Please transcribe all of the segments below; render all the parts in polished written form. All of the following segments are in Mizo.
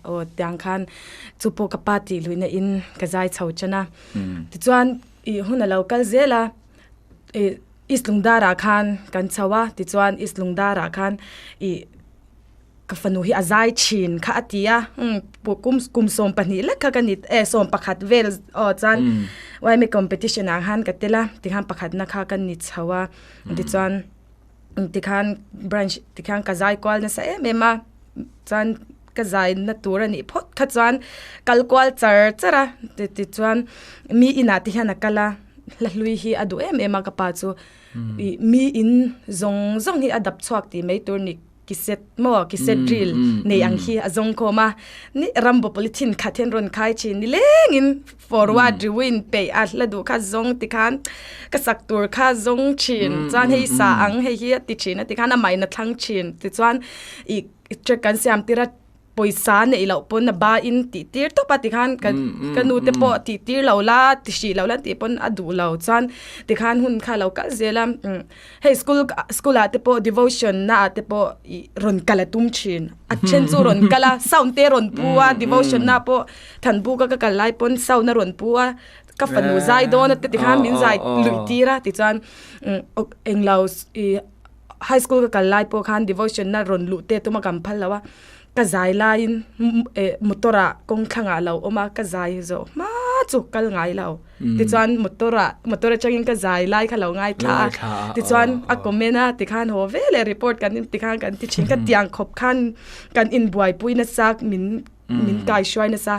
Aw tiang khan chu pawh ka pa tih luihna in ka zai chho tan a. Tichuan ih hun a lo kal zel a, ih East Lungdarah khan kan chho a, tichuan East Lungdarah khan ih ka fanu hi a zai thin kha a ti a, umm kum kum 12 lek kha ka ni eh 11 vel aw chuan YMA competition ah khan ka tel a, tikhan pakhatna kha ka ni chho a, tichuan tikhan branch tikhan ka zai kual nasa em em a. Chuan ka zaina tur a nih phawt kha chuan kal kual char char a tichuan mi inah te hian a kal a hla hlui hi a duh em em a ka pa chu ih mi in zawng zawng hi a dap chhuak tih mai tur ni kiset maw kiset reel nei ang hi a zawng khawm a ni rambo polythene khat hian rawn khai thin nilengin forward rewind peih a hla duh kha zawng tikhan ka sak tur kha zawng thin chuan hei sa ang hei hi a ti thin a tikhan amah in a thlang thin tichuan ih track kan siam tir a pawisa neih loh pawn a ba in tih tir tawp a tikhan ka ka nu te pawh tih tir lo la ti hrih lo la tih pawn a duh lo chuan tikhan hun kha a lo kal zel a Hei school school ah te pawh devotion na ah te pawh ih rawn kal a tum thin. A then chu rawn kal a, sound te rawn pu a, devotion na pawh thanbuk a ka kal lai pawn sound a rawn pu a, ka fanu zai dawn a te tikhan min zai luih tir a tichuan englo ih high school ka kal lai pawh khan devotion na rawn luh te tuma kan phal lo a. Ka zai laiin motor ah kawng thlangah a lo awm a, ka zai zawh hma chu kal ngai lo. Tichuan motor ah motor atangin ka zai lai kha lo ngaithla a, tichuan a comment a tikhan haw ve leh report kan tikhan kan ti thin. Ka tiang khawp khan kan inbuaipui nasa min min kaihruai nasa.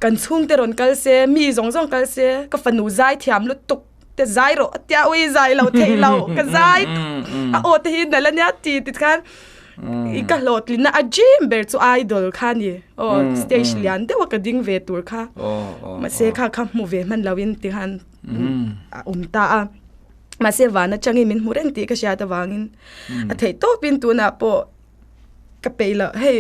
Kan chhungte rawn kal se, mi zawng zawng kal se, ka fanu zai thiam lutuk te zai rawh a tia ui zai lo theih lo ka zai a aw te hi nalh ania ti tikhan i ka hlawhtlinna a dream ber chu idol kha a ni aw stage lian deuh a ka ding ve tur kha mahse kha kha hmu ve hman lo in tikhan a awm ta a mahse van atangin min hmu reng tih ka hriat avangin a theih tawpin tunah pawh ka peih loh hei.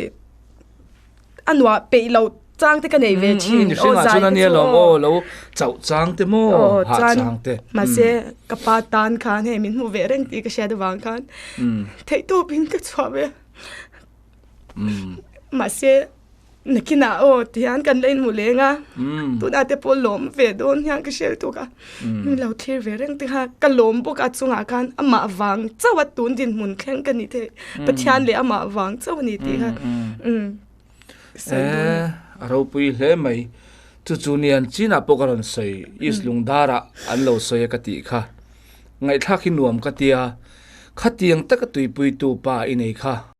A nuah peih lo chang te ka nei ve thin. Aw zai te chu aw. Lo chauh chang te maw hah chang te. Mahse ka pa tan khan hei min hmuh ve reng tih ka hriat avang khan theihtawp in ka chhuah ve. Mahse nakinah aw tihian kan la inhmu leng a. Tunah te pawh lawm ve dawn hian ka hriat tuk a. Min lo thlir ve reng te kha ka lawm bawk a chungah khan amah vang chauh a tun dinhmun thleng ka ni thei. Pathian leh amah vang chauh a ni tih kha Eh, a ropui hle mai. Chu chu nian chinah pawh ka rawn sawi, East Lungdarah an lo sawi a ka tih kha. Ngaihthlak hi nuam ka tia, khatiang taka tuipuitu pa i nei kha.